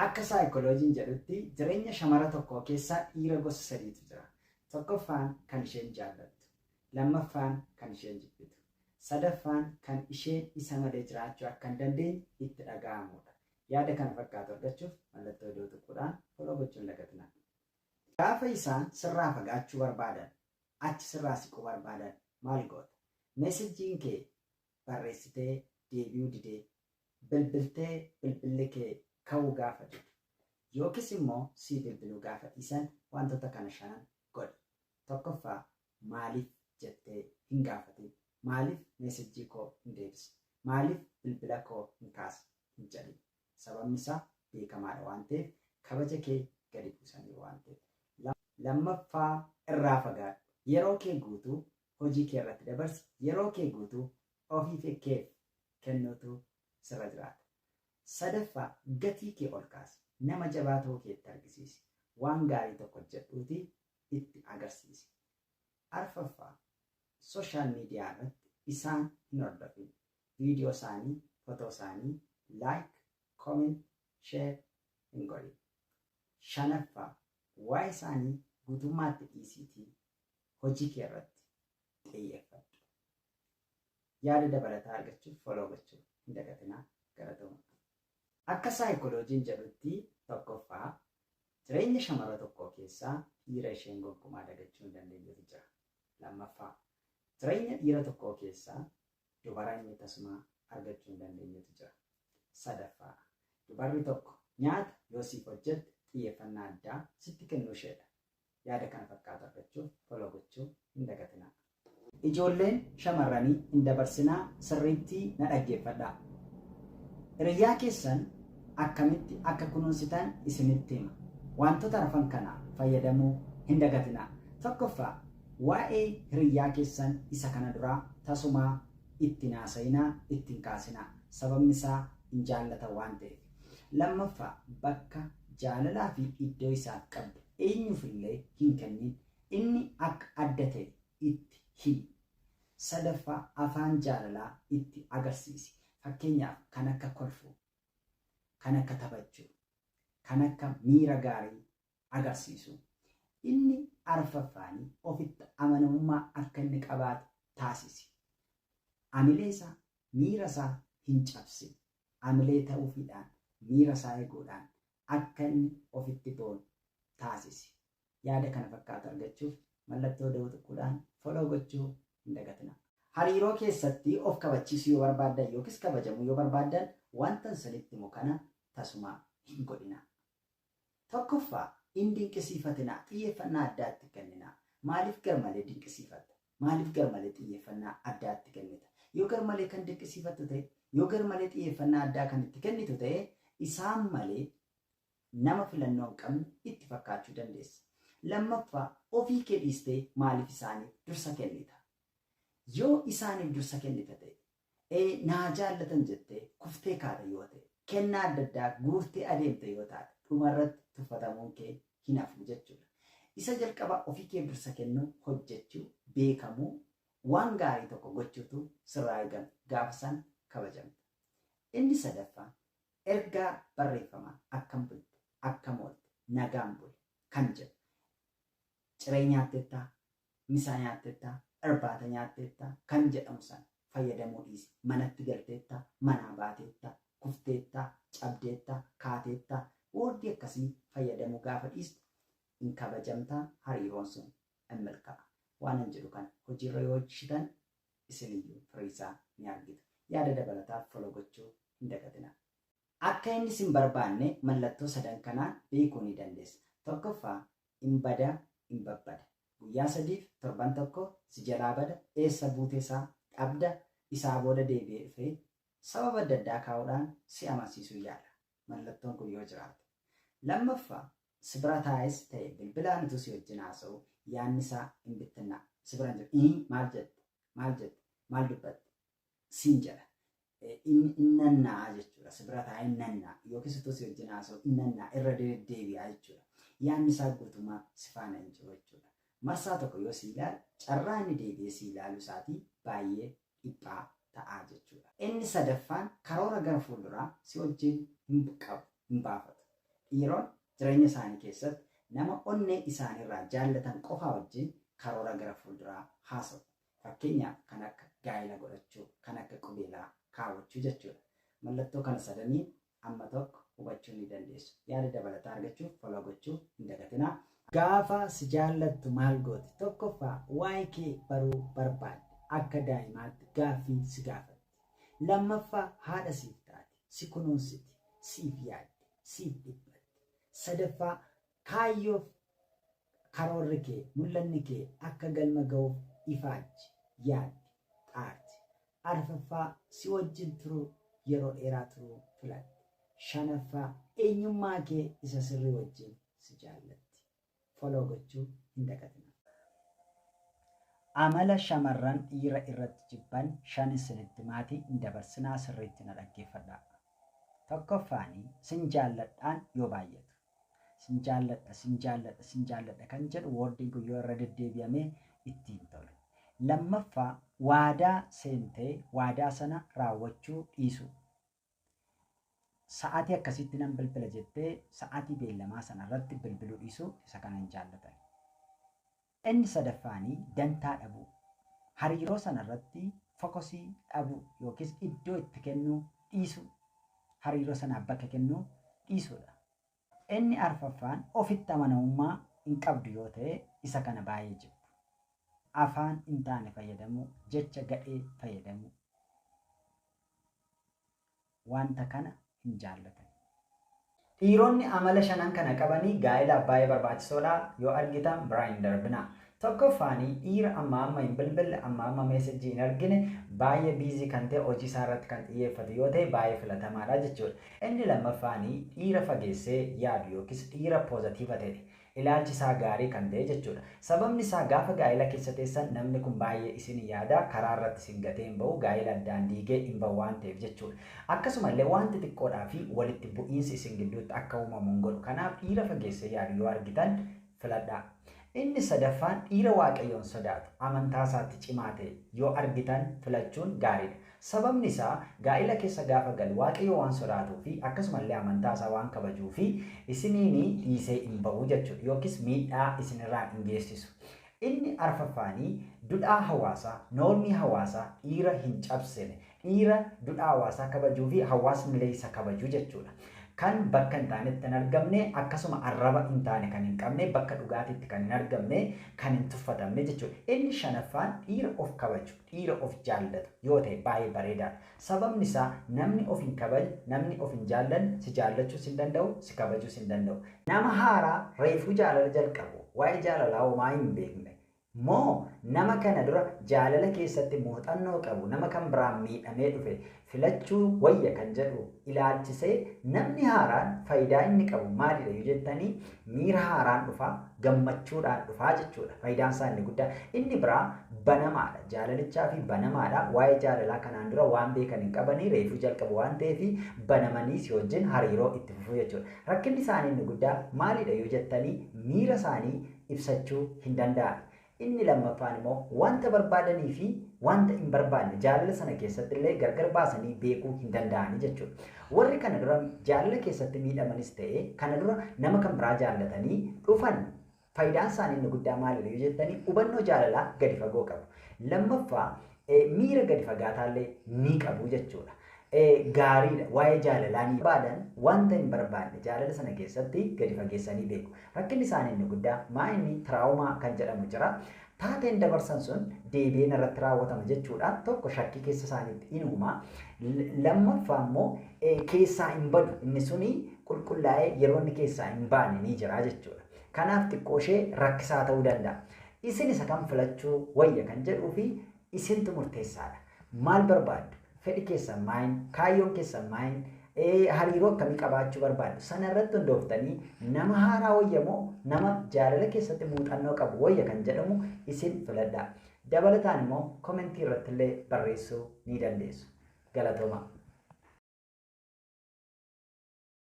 Akka saayikolojiin jedhutti jireenya shamara tokkoo keessa dhiira gosa sadiitu jira. Tokkoffaan kan isheen jaallattu, lammaffaan kan isheen jibbitu, sadaffaan kan isheen isa malee jiraachuu akka hin dandeenye itti dhaga'amudha. Yaada kana fakkaatu argachuuf mallattoo iddoo tuquudhaan follow gochuun dagatinaa. Gaafa isaan sirraa fagaachuu barbaadan, achi sirraa siquu barbaadan maal goota? Meesejjiin kee barreessitee deebi'uu didee, bilbiltee bilbilli kee ka'uu gaafa didu, yookiis immoo sii bilbiluu gaafa dhiisan wantoota kana shanan godhi. Tokkoffaa, maaliif jettee hin gaafatin. Maaliif meesejjii koo hin deebisne? Maaliif bilbila koo hin kaasne? Hin jedhin. Sababni isaa beekamaadha waan ta'eef, kabaja kee gadi buusaniiru waan ta'eef. Lammaffaa, irraa fagaadhu. Yeroo kee guutuu hojii kee irratti dabarsi. Yeroo kee guutuu ofii keef kennuutu sirra jiraata. Sadaffaa, gatii kee ol kaasi. Nama jabaa ta'uu kee itti argisiisi. Waan gaarii tokko hojjedhuutii itti agarsiisi. Arfaffaa, social media irratti isaan hin hordofin. Viidiyoo isaanii, fotoo isaanii like, comment, share hin godhin. Shanaffaa, waa'ee isaanii guutummaatti dhiisiitii hojii kee irratti xiyyeeffadhu. Yaada dabalataa argachuuf follow gochuu hin dagatinaa. Galatooma. Akka saayikolojiin jedhutti tokkoffaa, jireenya shamara tokkoo keessaa dhiira isheen gonkumaa dagachuu hin dandeenyetu jira. Lammaffaa, jireenya dhiira tokkoo keessaa dubara inni tasumaa argachuu hin dandeenyetu jira. Sadaffaa, dubarri tokko nyaata yoo siif hojjette xiyyeeffannaa addaa sitti kennuu isheedha. Yaada kana fakkaatu argachuuf follow gochuu hin dagatinaa. Ijoolleen shamarranii hin dabarsinaa, sirriitti na dhaggeeffadhaa. Hiriyyaa keessan akkamitti akka kunuunsitan isinitti hima. Wantoota arfan kana fayyadamuu hin dagatinaa. Tokkoffaa, waa'ee hiriyyaa keessan isa kana duraa tasumaa itti hin haasa'inaa, itti hin kaasinaa. Sababni isaa hin jaallatan waan ta'eef. Lammaffaa, bakka jaalalaa fi iddoo isaaf qabdu eenyuufillee hin kennin. Inni akka adda ta'e itti himi. Sadaffaa, afaan jaalalaa itti agarsiisi. Fakkeenyaaf kan akka kolfuu, kan akka taphachuu, kan akka miira gaarii agarsiisuu. Inni arfaffaanii, ofitti amanamummaa akka inni qabaatu taasisi. Amilee isaa, miira isaa hin cabsin. Amilee ta'uufiidhaan, miira isaa eeguudhaan akka inni ofitti boonu taasisi. Yaada kana fakkaatu argachuuf mallattoo da'oo tuquudhaan follow gochuu hin dagatinaa. Hariiroo keessatti of kabachiisuu yoo barbaaddan yookiis kabajamuu yoo barbaaddan wanta isinitti himu kana tasumaa hin godhinaa. Tokkoffaa, hin dinqisiifatinaa, xiyyeeffannaa addaa itti kenninaa. Maaliif garmalee dinqisiifatta? Maaliif garmalee xiyyeeffannaa addaa itti kennita? Yoo garmalee kan dinqisiifattu ta'e, yoo garmalee xiyyeeffannaa addaa kan itti kennitu ta'e, isaan malee nama filannoo hin qabne itti fakkaachuu dandeessa. Lammaffaa, ofii kee dhiistee maaliif isaaniif dursa kennita? Yoo isaaniif dursa kennita ta'e, naa jaallatan jettee kuftee kaata yoo ta'e, kennaa adda addaa guurtee adeemte yoo taate, dhumarratti tuffatamuun kee hin hafu jechuudha. Isa jalqaba ofii kee dursa kennuu, hojjechuu, beekamuu, waan gaarii tokko gochuutu sirraa eegama. Gaafa san kabajamta. Inni sadaffaa, ergaa barreeffamaa akkam bulte, akkam oolte, nagaan bule kan jedhu. Ciree nyaattettaa, misaa nyaattettaa, irbaata nyaattettaa kan jedhamu sana fayyadamuu dhiisi. Manatti galteettaa, manaa baateettaa, kufteettaa, cabdeettaa, kaateettaa, wordii akkasii fayyadamuu gaafa dhiistu hin kabajamtaa, hariiroon sun hin milkaa'a. Waan an jedhu kana hojiirra yoo hojjetan isiniyyuu firiisaa ni argitu. Yaada dabalataaf follow gochuu hin dagatinaa. Akka inni sin barbaanne mallattoo sadan kanaan beekuu ni dandeessa. Tokkoffaa, hin bada, hin babbada. Guyyaa 3f, torban tokko si jalaa bada, eessa buutee isaa dhabda, isaa booda deebi'ee dhufee sababa adda addaa kaa'uudhaan si amansiisuu yaala. Mallattoon kun yoo jiraate. Lammaffaa, si bira taa'es ta'e bilbilaan utuu si wajjin haasa'u yaadni isaa hin bittinnaa'a. Si bira hin jiru. Ii maal jette? Maal jette? Maal dubbatte? Siin jedha. Inni nannaa'a jechuudha. Si bira taa'ee nannaa'a. Yookiis utuu si wajjin haasa'u inni nannaa'a, irra deddeebi'a jechuudha. Yaadni isaa guutumaa si faana hin jiru jechuudha. Marsaa tokko yoo si ilaalu carraa inni deebi'ee si ilaalu isaatii baay'ee dhiphaa ta'aa jechuudha. Inni sadaffaan, karoora gara fuulduraa si wajjin hin qabu, hin baafatu. Dhiironni jireenya isaanii keessatti nama onnee isaaniirraa jaallatan qofaa wajjin karoora gara fuulduraa haasa'u. Fakkeenyaaf kan akka gaa'ela godhachuu, kan akka qubeelaa kaawwachuu jechuudha. Mallattoo kana sadanii amma tokko hubachuu ni dandeessu. Yaada dabalataa argachuuf follow gochuu hin dagatinaa. Gaafa si jaallattu maal gooti? Tokkoffaa, waa'ee kee baruu barbaadde. Akka daa'imaatti gaaffii si gaafatti. Lammaffaa, haadha siif taati. Si kunuunsiti. Siif yaaddi. Siif dhiphatti. Sadaffaa, kaayyoof karoorri kee, mul'anni kee akka galma ga'uuf ifaajji, yaaddi, xaarti. Arfaffaa, si wajjin turuu, yeroo dheeraa turuu filatti. Shanaffaa, eenyummaa kee isa sirrii wajjin si jaallatti. Follow gochuu hin dagatinaa. Amala shamarran dhiira irratti jibban shan isinitti maatii hin dabarsinaa, sirriitti na dhaggeeffadhaa. Tokkoffaanii, sin jaalladhaan yoo baay'atu. Sin jaalladha, sin jaalladha, sin jaalladha kan jedhu wordiin kun yoo irra deddeebi'amee ittiin tolu. Lammaffaa, waadaa seentee waadaa sana raawwachuu dhiisuu. Sa'aatii akkasitti nan bilbila jettee sa'aatii beellamaa sana irratti bilbiluu dhiisuu, isa kana hin jaallatan. Inni sadaffaanii, dantaa dhabuu. Hariiroo sana irratti focus dhabuu yookiis iddoo itti kennuu dhiisuu. Hariiroo sanaaf bakka kennuu dhiisuudha. Inni arfaffaan, ofitti amanamummaa hin qabdu yoo ta'e, isa kana baay'ee jibbu. Afaan hin taane fayyadamuu, jecha gadhee fayyadamuu. Wanta kana hin jaallatan. Dhiironni amala shanan kana qabanii gaa'elaaf baay'ee barbaachisoodha. Yoo argitan biraa hin darbinaa. Tokkoffaanii, dhiira amma amma hin bilbille, amma amma message hin argine, baay'ee busy kan ta'e, hojii isaa irratti kan xiyyeeffatu yoo ta'e baay'ee filatamaadha jechuudha. Inni lammaffaanii, dhiira fageessee yaadu yookiis dhiira positive ta'e, ilaalchi isaa gaarii kan ta'e jechuudha. Sababni isaa, gaafa gaa'ela keessa teessan namni kun baay'ee isin yaada, karaa irratti isin gatee hin bahu, gaa'ela addaan diigee hin bahu waan ta'eef jechuudha. Akkasumallee wanti xiqqoodhaa fi walitti bu'iinsi isin gidduutti akka uumamu hin godhu. Kanaaf dhiira fageessee yaadu yoo argitan filadhaa. Inni sadaffaan, dhiira Waaqayyoon sodaatu, amantaa isaatti cimaa ta'e yoo argitan filachuun gaariidha. Sababni isaa, gaa'ela keessa gaafa galu Waaqayyo waan sodaatuu fi akkasumallee amantaa isaa waan kabajuu fi isiniin dhiisee hin bahu jechuudha yookiis miidhaa isinirraan hin geessisu. Inni arfaffaanii, dudhaa hawaasaa, normii hawaasaa dhiira hin cabsine, dhiira dudhaa hawaasaa kabajuu fi hawaasni illee isa kabajuu jechuudha. Kan bakka hin taanetti hin argamne, akkasuma arraba hin taane kan hin qabne, bakka dhugaatiitti kan hin argamne, kan hin tuffatamne jechuudha. Inni shanaffaan, dhiira of kabaju, dhiira of jaallatu yoo ta'e baay'ee bareedaadha. Sababni isaa, namni of hin kabajne, namni of hin jaallanne si jaallachuus hin danda'u, si kabajuus hin danda'u. Nama haaraa reefuu jaalala jalqabu, waa'ee jaalalaa homaa hin beekne moo nama kana dura jaalala keessatti muuxannoo qabu, nama kan biraan miidhamee dhufe filachuu wayya kan jedhu ilaalchisee, namni haaraan faayidaa inni qabu maalidha yoo jettanii, miira haaraan dhufaa, gammachuudhaan dhufaa jechuudha. Faayidaan isaa inni guddaa. Inni biraa, banamaadha. Jaalalichaa fi banamaadha. Waa'ee jaalalaa kanaan dura waan beekan hin qabanii, reefuu jalqabu waan ta'eef banamanii si wajjin hariiroo itti fufuu jechuudha. Rakkinni isaanii inni guddaa maalidha yoo jettanii, miira isaanii ibsachuu hin danda'an. Inni lammaffaan immoo, wanta barbaadanii fi wanta hin barbaanne jaalala sana keessatti illee gargar baasanii beekuu hin danda'anii jechuudha. Warri kana dura jaalala keessatti miidhamanis ta'e kana dura nama kan biraa jaallatanii dhufan, faayidaan isaanii inni guddaa maalidha yoo jettanii, hubannoo jaalalaa gadi fagoo qabu. Lammaffaa, miira gadi fagaataallee ni qabu jechuudha. Gaariidha, waa'ee jaalalaa ni barbaadan, wanta hin barbaanne jaalala sana keessatti gadi fageessanii beeku. Rakkinni isaanii inni guddaa maa inni, trauma kan jedhamu jira. Taateen dabarsan sun deebi'een irratti raawwatama jechuudha. Tokko, shakkii keessa isaaniitti in uuma. Lammaffaa immoo, keessaa hin badu, inni suni qulqullaa'ee yeroo inni keessaa hin baane ni jira jechuudha. Kanaaf xiqqoo ishee rakkisaa ta'uu danda'a. Isin isa kam filachuu wayya kan jedhuu fi isintu murteessaadha. Maal barbaaddu? Fedhi keessan maayin? Kaayyoon keessan maayin? Hariiroo akkamii qabaachuu barbaaddu? Sana irratti hundooftanii nama haaraa wayya moo nama jaalala keessatti muuxannoo qabu wayya kan jedhamu isin filadhaa. Dabalataan immoo comment irratti illee barreessuu ni dandeessu. Galatooma.